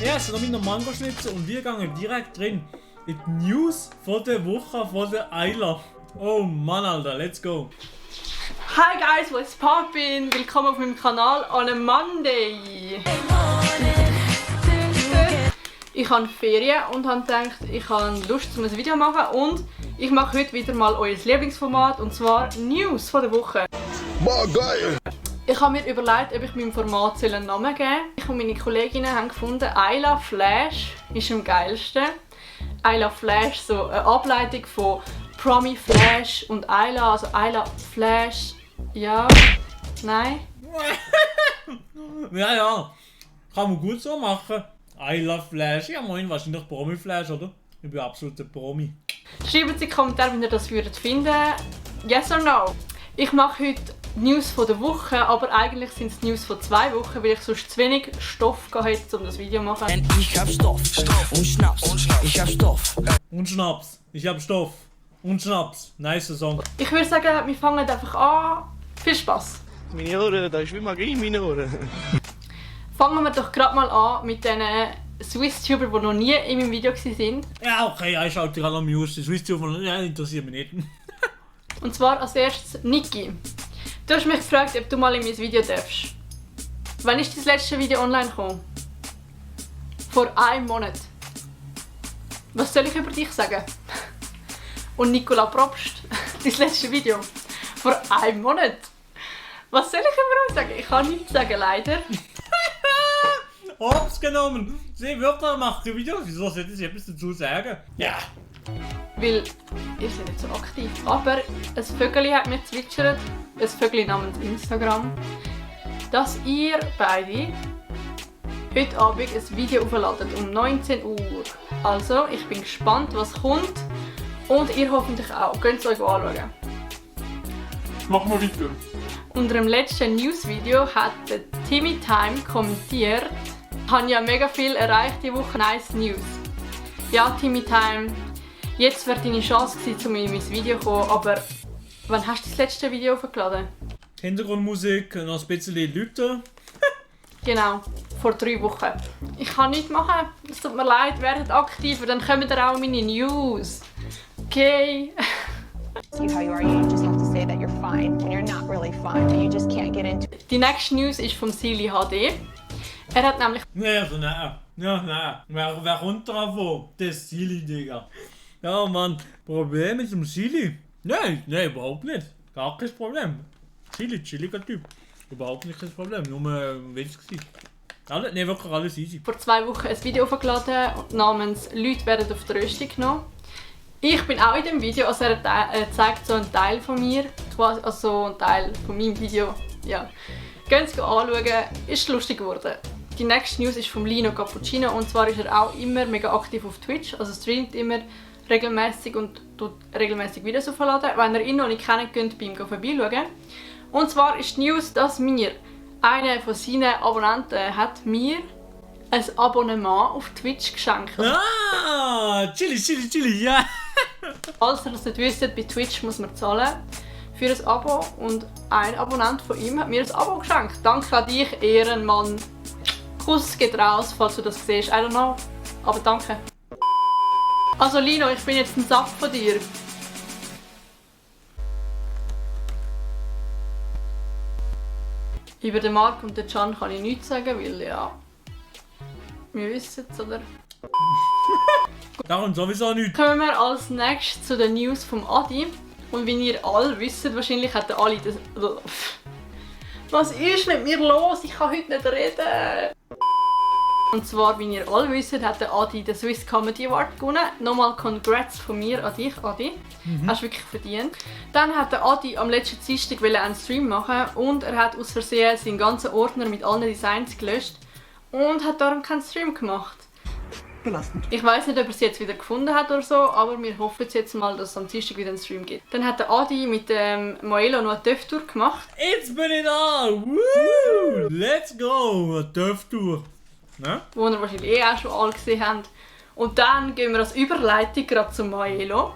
Ja, es ist noch mit einem Mangoschnitzel und wir gehen direkt drin in die News von der Woche von der Ayla. Oh Mann, Alter, let's go. Hi guys, what's poppin'? Willkommen auf meinem Kanal on a Monday. Ich habe Ferien und habe gedacht, ich habe Lust, um ein Video zu machen und ich mache heute wieder mal euer Lieblingsformat und zwar News von der Woche. Boah, geil! Ich habe mir überlegt, ob ich meinem Format einen Namen geben soll. Ich und meine Kolleginnen haben gefunden, Ayla Flash ist am geilsten. Ayla Flash, so eine Ableitung von Promi Flash und Ayla, also Ayla Flash. Ja, nein. Ja, kann man gut so machen. Ayla Flash, ja moin, wahrscheinlich Promi Flash, oder? Ich bin absoluter Promi. Schreibt in die Kommentare, wenn ihr das würdet finden. Yes or no? Ich mache heute News von der Woche, aber eigentlich sind es News von 2 Wochen, weil ich sonst zu wenig Stoff hatte, um das Video zu machen. Ich hab Stoff und Schnaps. Ich hab Stoff. Und Schnaps. Ich hab Stoff. Und Schnaps. Nice Song. Ich würde sagen, wir fangen einfach an. Viel Spaß! Meine Ohren, da ist wie Magie in meinen Ohren. Fangen wir doch gerade mal an mit den Swiss-Tuber, die noch nie in meinem Video waren. Ja, okay, ich schaue dir alle News. Das wisst ihr von. Ja, interessiert mich nicht. Und zwar als erstes Niki. Du hast mich gefragt, ob du mal in mein Video darfst. Wann ist das letzte Video online gekommen? Vor einem Monat. Was soll ich über dich sagen? Und Nicola Probst, dein letzte Video. Vor einem Monat. Was soll ich über euch sagen? Ich kann nichts sagen, leider. Hops genommen. Sie wirklich macht die Videos. Wieso sollte ich etwas dazu sagen? Ja. Weil ihr seid nicht so aktiv. Aber ein Vögel hat mir zwitschert, ein Vögel namens Instagram, dass ihr beide heute Abend ein Video aufladet um 19 Uhr. Also, ich bin gespannt, was kommt. Und ihr hoffentlich auch. Könnt es euch anschauen. Machen wir weiter. Unter dem letzten Newsvideo hat der Timmy Time kommentiert, ich habe ja mega viel erreicht die Woche, nice News. Ja, Timmy Time, jetzt wäre deine Chance gewesen, um in mein Video zu kommen, aber wann hast du das letzte Video hochgeladen? Hintergrundmusik, noch ein bisschen Leute. Genau, vor 3 Wochen. Ich kann nichts machen, es tut mir leid, werdet aktiver, dann kommen da auch meine News. Okay. You how you are, you just have to say that you're fine when you're not really fine, but you just can't get into it. Die nächste News ist vom Silly HD. Er hat nämlich... Nee, also nein. Ja, nein. Wer kommt drauf an? Das Silly, Digga. Ja, Mann. Problem mit dem Silly? Nein, überhaupt nicht. Gar kein Problem. Silly, chilliger Typ. Überhaupt nicht das Problem. Nur Witz gewesen. Nee, wirklich alles easy. vor 2 Wochen ein Video hochgeladen namens «Leute werden auf die Röstung genommen». Ich bin auch in dem Video, also er zeigt so einen Teil von mir, quasi, also einen Teil von meinem Video. Ja. Geht es anschauen, ist lustig geworden. Die nächste News ist von Lino Cappuccino und zwar ist er auch immer mega aktiv auf Twitch, also streamt immer regelmäßig und tut regelmäßig Videos aufladen. Wenn ihr ihn noch nicht kennt, könnt ihr bei ihm vorbeischauen. Und zwar ist die News, dass einer von seinen Abonnenten hat mir ein Abonnement auf Twitch geschenkt. Ah, chilli, ja. Falls ihr das nicht wisst, bei Twitch muss man zahlen für ein Abo und ein Abonnent von ihm hat mir ein Abo geschenkt. Danke an dich, Ehrenmann. Kuss geht raus, falls du das siehst. I don't know, aber danke. Also Lino, ich bin jetzt ein Sack von dir. Über den Marc und den Can kann ich nichts sagen, weil ja, wir wissen es, oder? Darum sowieso nichts. Kommen wir als nächstes zu den News vom Adi. Und wie ihr alle wisst, wahrscheinlich hat der Ali das... Was ist mit mir los? Ich kann heute nicht reden. Und zwar, wie ihr alle wisst, hat der Adi den Swiss Comedy Award gewonnen. Nochmal Congrats von mir an dich, Adi. Hast du wirklich verdient. Dann hat der Adi am letzten Dienstag einen Stream machen und er hat aus Versehen seinen ganzen Ordner mit allen Designs gelöscht und hat darum keinen Stream gemacht. Belastend. Ich weiß nicht, ob er es jetzt wieder gefunden hat oder so, aber wir hoffen jetzt mal, dass es am Dienstag wieder einen Stream gibt. Dann hat der Adi mit dem Moelo noch eine TÜV-Tour gemacht. Jetzt bin ich da! Woo! Let's go! Eine TÜV-Tour. Ne? Wo ihr wahrscheinlich auch schon alle gesehen habt. Und dann gehen wir als Überleitung gerade zum Moelo.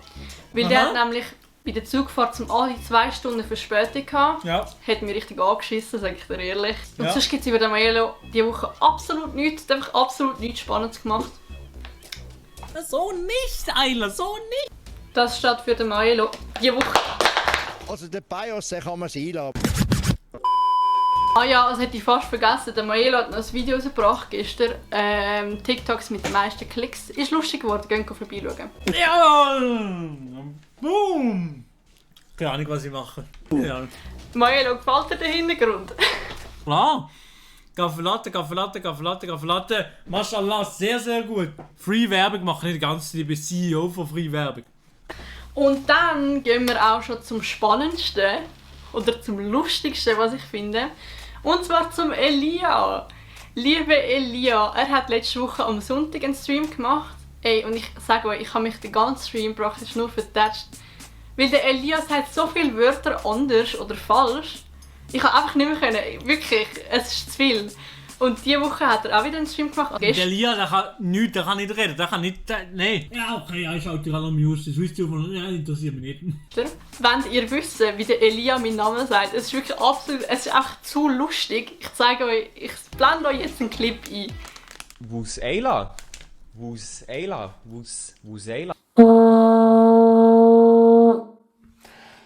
Weil der hat nämlich Bei der Zugfahrt zum alle 2 Stunden Verspätung gehabt. Ja. Hat mich richtig angeschissen, sage ich dir ehrlich. Und Ja. sonst gibt es über den Maelo diese Woche absolut nichts, einfach absolut nichts Spannendes gemacht. So nicht, Ayla, so nicht. Das steht für den Maelo diese Woche. Also der BIOS, den kann man es einladen. Ah ja, das hätte ich fast vergessen. Der Maelo hat noch ein Video rausgebracht gestern. TikToks mit den meisten Klicks. Ist lustig geworden, gehen vorbeischauen. Jawohl! Boom! Keine Ahnung, was ich mache. Ja. Maelo, gefällt dir der Hintergrund? Klar. Gaffelatte. Mashallah, sehr, sehr gut. Free Werbung mache ich nicht die ganze Zeit. Ich bin CEO von Free Werbung. Und dann gehen wir auch schon zum Spannendsten oder zum Lustigsten, was ich finde. Und zwar zum Elia. Liebe Elia, er hat letzte Woche am Sonntag einen Stream gemacht. Ey, und ich sage euch, ich habe mich den ganzen Stream praktisch nur vertätscht. Weil der Elia sagt so viele Wörter anders oder falsch. Ich kann einfach nicht mehr können. Wirklich, es ist zu viel. Und diese Woche hat er auch wieder einen Stream gemacht. Der Lia, der kann nichts, der kann nicht reden, der kann nicht... Nein. Ja, okay, ja, ich schaue dich gerade am News, das wisst ihr, ja, interessiert mich nicht. Wenn ihr wisst, wie der Elia meinen Namen sagt, es ist wirklich absolut, es ist einfach zu lustig. Ich zeige euch, ich blende euch jetzt einen Clip ein. Wo's Ayla? Wo's Ayla? Wo's Ayla?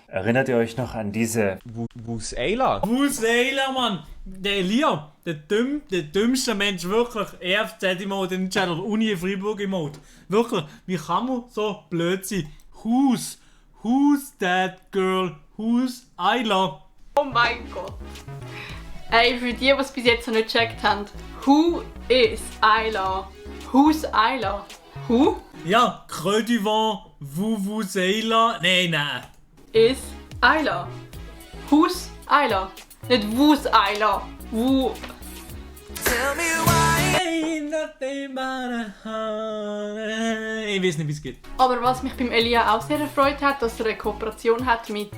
Erinnert ihr euch noch an diese... Wo's Ayla? Wusela, Mann! Der Elia, der dümmste Mensch, wirklich. EFZ-Emote in Chat oder Uni Freiburg-Emote. Wirklich, wie kann man so blöd sein? Who's that girl? Who's Ayla? Oh mein Gott. Ey, für die, die es bis jetzt noch nicht gecheckt haben. Who is Ayla? Who's Ayla? Who Ja, Creux du Vent, Vuvuzela. Nein. is Ayla? Who's Ayla? Nicht who's Ayla. Who. Ain't nothing but a heart. Ich weiß nicht, wie es geht. Aber was mich beim Elia auch sehr erfreut hat, dass er eine Kooperation hat mit.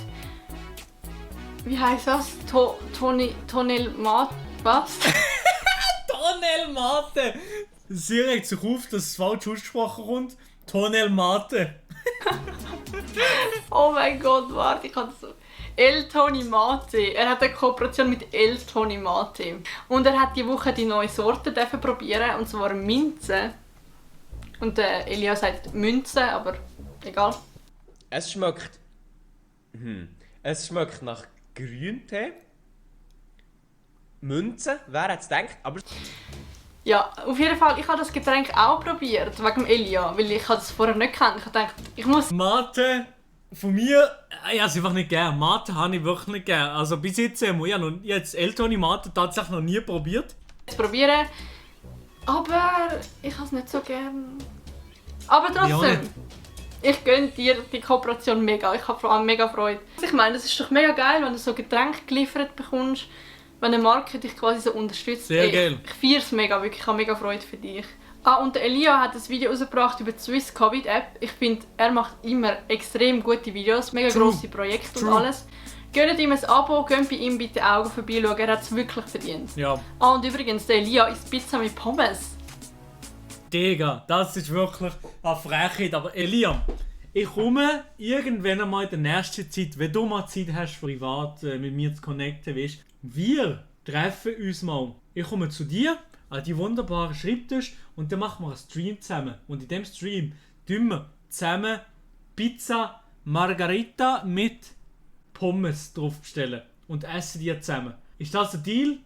Wie heisst das? Tonel Mat. Was? Tonel Mate! Sie regt sich auf, dass es falsch ausgesprochen kommt. Tonel Mate. Oh mein Gott, warte, ich kann das so. El Toni Mate. Er hat eine Kooperation mit El Toni Mate. Und er hat diese Woche die neue Sorte probieren, und zwar Minze. Und Elia sagt Münze, aber egal. Es schmeckt... Es schmeckt nach Grüntee. Münze, wer hätte es gedacht? Aber... Ja, auf jeden Fall, ich habe das Getränk auch probiert, wegen Elia, weil ich das vorher nicht kannte. Ich dachte, ich muss... Mate, von mir, ich habe es einfach nicht gern. Mate habe ich wirklich nicht gern. Also bis jetzt, ich habe jetzt El Toni Mate tatsächlich noch nie probiert. Jetzt probieren, aber ich habe es nicht so gern. Aber Ja, trotzdem, nicht. ich gönne dir die Kooperation mega. Ich habe vor allem mega Freude. Ich meine, das ist doch mega geil, wenn du so Getränke geliefert bekommst, wenn eine Marke dich quasi so unterstützt. Sehr Ey, geil. Ich feiere es mega, wirklich. Ich habe mega Freude für dich. Ah, und der Elia hat ein Video rausgebracht über die Swiss Covid App. Ich finde, er macht immer extrem gute Videos, mega True. grosse Projekte und True. alles. Gönnt ihm ein Abo, gönnt bei ihm bitte Augen vorbeischauen, er hat es wirklich verdient. Ja. Ah, und übrigens, der Elia isst Pizza mit Pommes. Digga, das ist wirklich eine Frechheit. Aber Elia, ich komme irgendwann einmal in der nächsten Zeit, wenn du mal Zeit hast, privat mit mir zu connecten, weißt, wir treffen uns mal. Ich komme zu dir an die wunderbaren Schreibtisch und dann machen wir einen Stream zusammen. Und in dem Stream tun wir zusammen Pizza Margarita mit Pommes drauf bestellen und essen die zusammen. Ist das ein Deal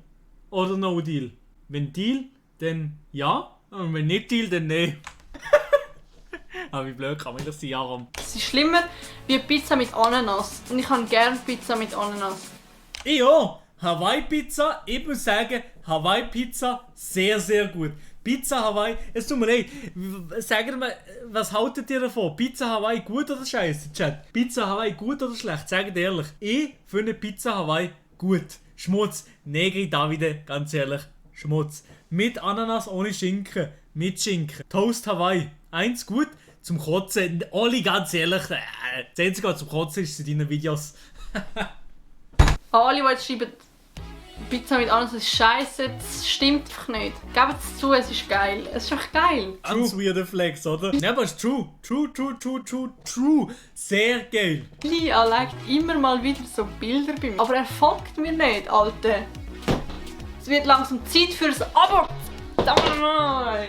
oder no Deal? Wenn Deal, dann ja. Und wenn nicht Deal, dann nein. Aber wie blöd kann man das sein, Aram? Es ist schlimmer wie Pizza mit Ananas. Und ich habe gerne Pizza mit Ananas. Ich auch. Hawaii-Pizza, ich muss sagen, Hawaii-Pizza sehr, sehr gut. Pizza Hawaii, es tut mir leid, sagt mir, was haltet ihr davon? Pizza Hawaii gut oder scheiße, Chat? Pizza Hawaii gut oder schlecht? Sagt ehrlich, ich finde Pizza Hawaii gut. Schmutz, Negri Davide, ganz ehrlich, Schmutz. Mit Ananas, ohne Schinken, mit Schinken. Toast Hawaii, eins gut, zum Kotzen. Oli, ganz ehrlich, das Einzige, was zum Kotzen ist, sind deine Videos. Alle, die jetzt schreiben, Pizza mit Ananas ist scheiße, das stimmt einfach nicht. Gebt es zu, es ist geil. Es ist einfach geil. Ganz weirder Flex, oder? Ja, aber es ist true. True. Sehr geil. Lia legt immer mal wieder so Bilder bei mir. Aber er folgt mir nicht, Alter. Es wird langsam Zeit fürs Abo. Verdammt mal.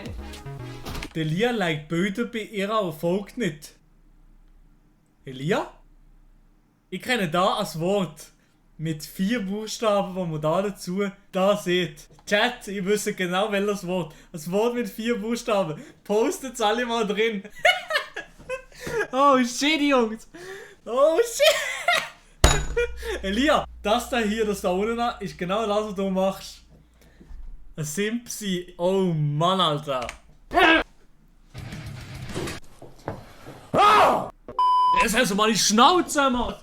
Der Lia liked Bilder bei ihr, aber folgt nicht. Elia? Ich kenne da ein Wort mit 4 Buchstaben, wo man da sieht. Chat, ich wüsste genau welches Wort. Ein Wort mit 4 Buchstaben. Postet's alle mal drin. Oh shit, Jungs. Oh shit. Elia, das da hier, das da unten ist genau das, was du machst. Ein Simp sein. Oh Mann, Alter. Jetzt hast du mal die Schnauze, Mann.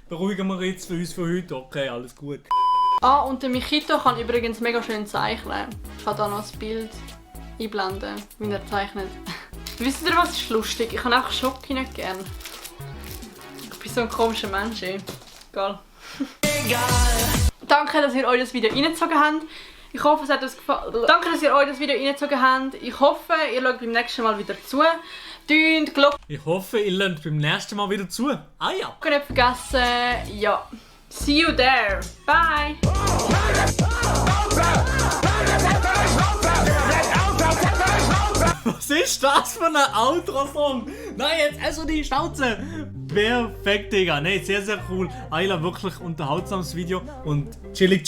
Beruhigen wir jetzt für uns für heute. Okay, alles gut. Ah, und der Mikito kann übrigens mega schön zeichnen. Ich kann da noch ein Bild einblenden, wie er zeichnet. Wisst ihr, was ist lustig? Ich habe auch Schoki nicht gern. Ich bin so ein komischer Mensch, ey. Egal. Danke, dass ihr euch das Video reingezogen habt. Ich hoffe, es hat euch gefallen. Danke, dass ihr euch das Video reingezogen habt. Ich hoffe, ihr schaut beim nächsten Mal wieder zu. Die Glocke Ich hoffe, ihr lernt beim nächsten Mal wieder zu. Ah ja. nicht vergessen. Ja. See you there. Bye. Was ist das für ein Outro-Song? Nein, jetzt also die Schnauze. Perfekt, Digga. Nein, sehr, sehr cool. Ayla, wirklich unterhaltsames Video und chillig.